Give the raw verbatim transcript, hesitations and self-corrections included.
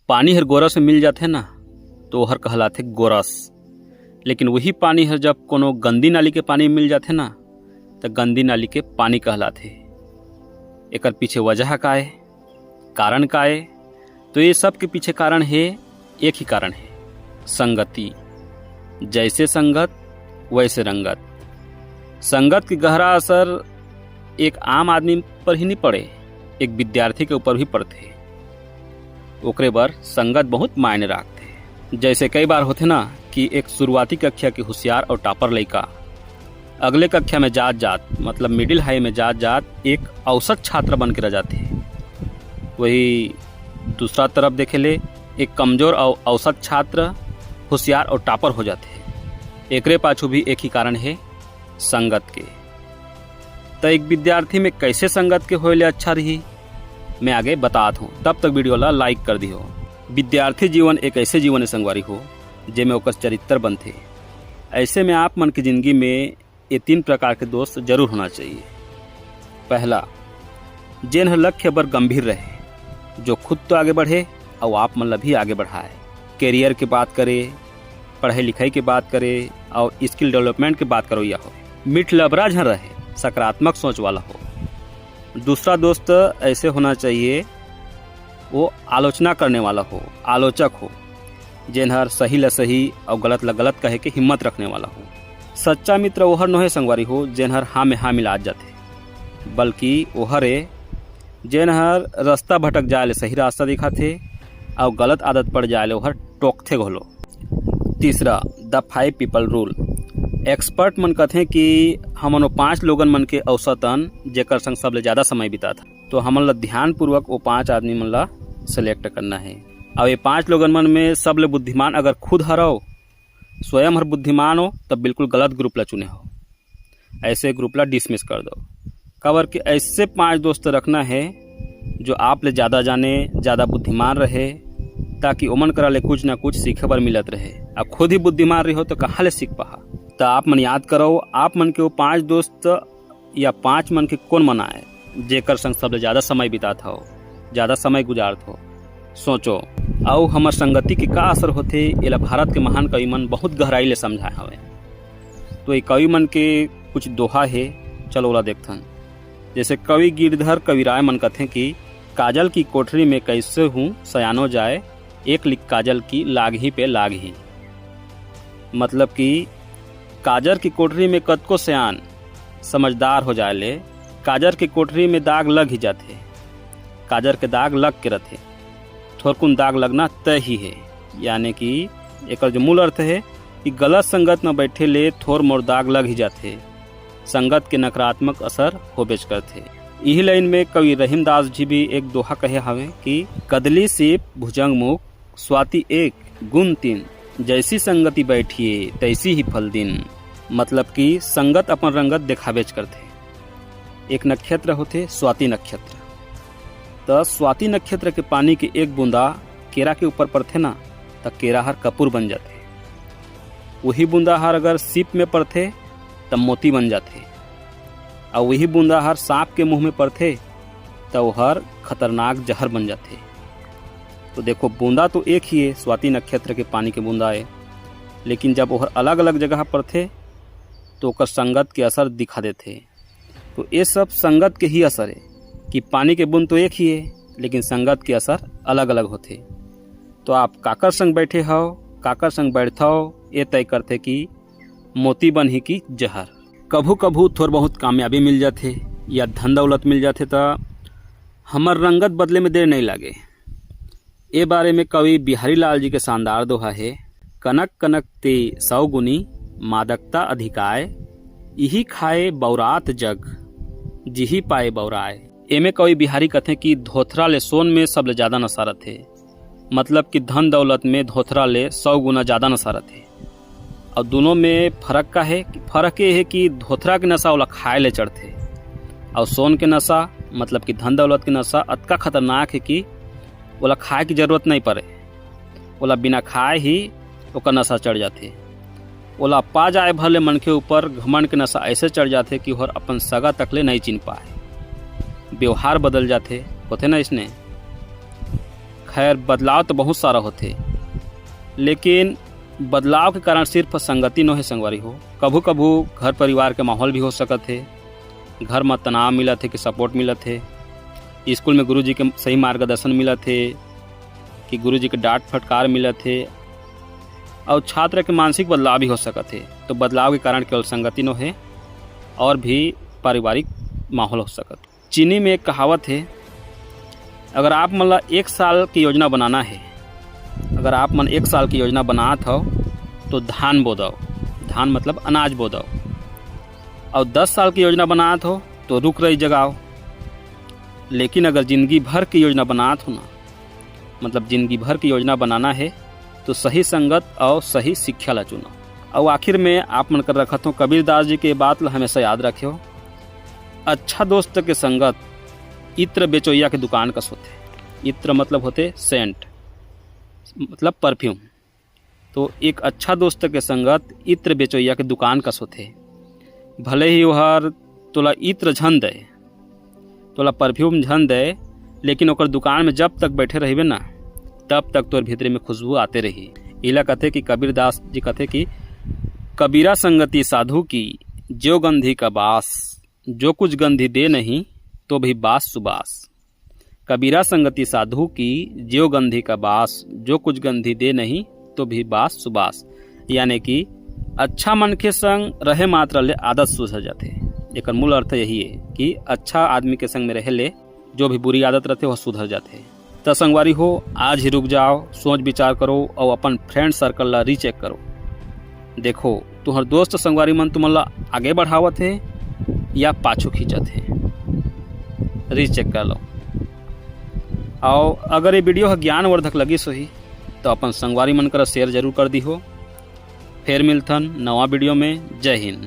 पानी हर गोरस में मिल जाथे ना, तो ओहर कहलाथे गोरस। लेकिन वही पानी हर जब कोनो गंदी नाली के पानी में मिल जाथे ना, तो गंदी नाली के पानी कहलाथे। एकर पीछे वजह का ए, कारण का ए? तो ये सब के पीछे कारण हे, एक ही कारण हे, संगति। जैसे संगत, वैसे रंगत। संगत के गहरा असर एक आम आदमी पर ही नहीं पड़े, एक विद्यार्थी के ऊपर भी पड़थे। ओकरे बर संगत बहुत मायने राखथे। जैसे कई बार होथे ना कि एक शुरुआती कक्षा के होशियार और टॉपर लइका अगले कक्षा में जात जात, मतलब मिडिल हाई में जात जात एक औसत छात्र बन के रह जाथे। वही दूसरा तरफ देखे ले, एक कमजोर और औसत छात्र होशियार और टॉपर हो जाथे। एकरे पाछू भी एक ही कारण हे, संगत के। त एक विद्यार्थी में कैसे संगत के होए ले अच्छा रही, मैं आगे बतात हूँ। तब तक वीडियो ला लाइक कर दिहो। विद्यार्थी जीवन एक ऐसे जीवन हे संगवारी हो, जेमे ओकर चरित्र बनथे। ऐसे में आप मन के जिंदगी में ये तीन प्रकार के दोस्त जरूर होना चाहिए। पहला, जेन हर लक्ष्य बर गंभीर रहे, जो खुद तो आगे बढ़े और आप मन ला भी आगे बढ़ाए। करियर के बात करे, पढ़ाई लिखाई के बात करे और स्किल डेवलपमेंट के बात करोइया हो। मीठ लबरा झन रहे, सकारात्मक सोच वाला हो। दूसरा दोस्त ऐसे होना चाहिए, वो आलोचना करने वाला हो, आलोचक हो, जेन हर सही ला सही और गलत ला गलत कहे के हिम्मत रखने वाला हो। सच्चा मित्र ओहर नोहे संगवारी हो, जेन हर हाँ में हाँ मिलात जाथे, बल्कि ओहर ए, जेन हर रास्ता भटक जाए ले सही रास्ता दिखाथे और गलत आदत पड़ जाए ले ओहर टोकथे घलो। तीसरा, the five people rule. Expert मन कथे कि हमन वो पांच लोगन मन के औसतन, जेकर संग सबले ज्यादा समय बिताथन, तो हमन ला ध्यानपूर्वक वो पांच आदमी मन ला सिलेक्ट करना हे। अब ये पांच लोगन मन में सबले बुद्धिमान अगर खुद हरव, स्वयं हर बुद्धिमान हो, तब बिल्कुल गलत ग्रुप ला चुने हो। ऐसे ग्रुप ला डिसमिस कर दो, काबर कि ऐसे पांच दोस्त रखना हे जो आप ले ज्यादा जाने, ज्यादा बुद्धिमान रहे, ताकि ओमन करा ले कुछ ना कुछ सीखे बर मिलत रहे। अब खुद ही बुद्धिमान रही हो तो कहाँ ले सीख पाहा? तो आप मन याद करो, आप मन के वो पांच दोस्त या पांच मन के कोन मन आए, जेकर संग सबले ज्यादा समय बितात हो, ज्यादा समय गुजारत हो। सोचो, अउ हमर संगति के का असर होथे, एला भारत के महान कवि मन बहुत गहराई ले समझाए हवे। तो ये कवि मन के कुछ दोहा हे, चलो ओला देखथन। जैसे कवि गिरधर कविराय मन कथे कि काजल की कोठरी में कैसे हूँ सयानो जाए, एक लिक काजल की लाग ही पे लाग ही। मतलब कि काजर की कोठरी में कतको सयान समझदार हो जाए ले, काजर की कोठरी में दाग लग ही जाथे। काजर के दाग लग के रथे, थोरकुन दाग लगना तय ही हे। यानी कि एकर जो मूल अर्थ हे कि गलत संगत में बैठे ले थोर मोर दाग लग ही जाथे। संगत के नकारात्मक असर होबेच करथे। इही लाइन में कवि रहीमदास जी भी एक दोहा कहे हवे कि कदली सीप भुजंग मुख, स्वाति एक गुण तीन, जैसी संगति बैठिए तैसी ही फल दिन। मतलब कि संगत अपन रंगत देखाबेच करथे। एक नक्षत्र होथे स्वाति नक्षत्र। त स्वाति नक्षत्र के पानी के एक बूंदा केरा के ऊपर परथे ना, त केरा हर कपूर बन जाथे। वही बूंदा हर अगर सीप में परथे, त मोती बन जाथे। अउ वही बूंदा हर सांप के मुंह में परथे, त ओहर खतरनाक जहर बन जाथे। तो देखो, बूंदा तो एक ही हे, स्वाति नक्षत्र के पानी के बूंदा हे, लेकिन जब ओहर अलग-अलग जगह परथे, तो ओकर संगत के असर दिखा देथे। तो ये सब संगत के ही असर हे कि पानी के बूंद तो एक ही हे, लेकिन संगत के असर अलग-अलग होथे। तो आप काकर संग बैठे हव, काकर संग बैठथव, ये तय करथे कि मोती बनही कि जहर। कभू-कभू थोर बहुत कामयाबी मिल जाथे या धन दौलत मिल जाथे, त हमर रंगत बदले में देर नहीं लागे। ए बारे में कवि बिहारी लाल जी के शानदार दोहा हे, "कनक कनक ते सौ गुनी, मादकता अधिकाय, इही खाए बौरात जग, जिही पाए बौराय।" एमे कवि बिहारी कथे कि धोथरा ले सोन में सबले ज्यादा नशा रथे, मतलब कि धन दौलत में धोथरा ले सौ गुना ज्यादा नशा रथे। अउ दोनों में फर्क का हे? फर्क ये हे कि धोथरा के नशा ओला खाए ले चढ़थे, अउ सोन के नशा, मतलब कि धन दौलत के नशा, अतका खतरनाक हे कि ओला खाए की जरूरत नहीं पड़े, ओला बिना खाए ही ओकर नशा चढ़ जाथे। ओला पा जाए भर ले मनखे ऊपर घमंड के नशा ऐसे चढ़ जाथे कि ओहर अपन सगा तक ले नहीं चिन्ह पाए, व्यवहार बदल जाथे, होथे ना इसने। खैर, बदलाव तो बहुत सारा होथे, लेकिन बदलाव के कारण सिर्फ संगति नोहे संगवारी हो। कभू कभू घर परिवार के माहौल भी हो सकत हे, घर म तनाव मिलत हे कि सपोर्ट मिलत हे, स्कूल में गुरुजी के सही मार्गदर्शन मिलत हे कि गुरुजी के डांट फटकार मिलत हे, और छात्र के मानसिक बदलाव भी हो सकत हे। तो बदलाव के कारण केवल संगति नोहे, और भी पारिवारिक माहौल हो सकत। चीनी में एक कहावत हे, अगर आप मन ला एक साल की योजना बनाना हे, अगर आप मन एक साल की योजना बनात हो, तो धान बो दव, धान मतलब अनाज बो दव, और दस साल की योजना बनात हो, तो रुख राई जगाव। लेकिन अगर जिंदगी भर की योजना बनात हो ना, मतलब जिंदगी भर की योजना बनाना हे, तो सही संगत और सही शिक्षा ला चुनो। और आखिर में आप मन कर रखत हो कबीरदास जी के बात ला हमेशा याद रखेव, अच्छा दोस्त के संगत इत्र बेचोइया के दुकान कस होथे। इत्र मतलब होथे सेंट, मतलब परफ्यूम। तो एक अच्छा दोस्त के संगत इत्र बेचोइया के दुकान कस होथे। भले ही ओहर तोला इत्र झन दे, तोला परफ्यूम झन दे, लेकिन ओकर दुकान में जब तक बैठे रहिबे ना, तब तक तोर भीतरे में खुशबू आते रही। इला कथे कि कबीरदास जी कथे कि कबीरा संगति साधु की, जो गंधी का बास, जो कुछ गंधी दे नहीं, तो भी बास सुबास। कबीरा संगति साधु की, जो गंधी का बास, जो कुछ गंधी दे नहीं, तो भी बास सुबास। यानी कि अच्छा मनखे संग रहे मात्र ले आदत सुधर जाथे। एकर मूल अर्थ यही है कि अच्छा आदमी के संग में रहे ले जो भी बुरी आदत रहथे, वह सुधर जाथे। त संगवारी हो, आज ही रुक जाओ, सोच विचार करो और अपन फ्रेंड सर्कल ला रीचेक करो। देखो, तुम्हार दोस्त संगवारी मन तुमन ला आगे बढ़ावत हे या पाछू खींचत हे, रीचेक कर लो। और अगर ये वीडियो ह ज्ञानवर्धक लगिस होही, तो अपन संगवारी मन करा शेयर जरूर कर दिहो। फेर मिलथन नवा वीडियो में। जय हिंद।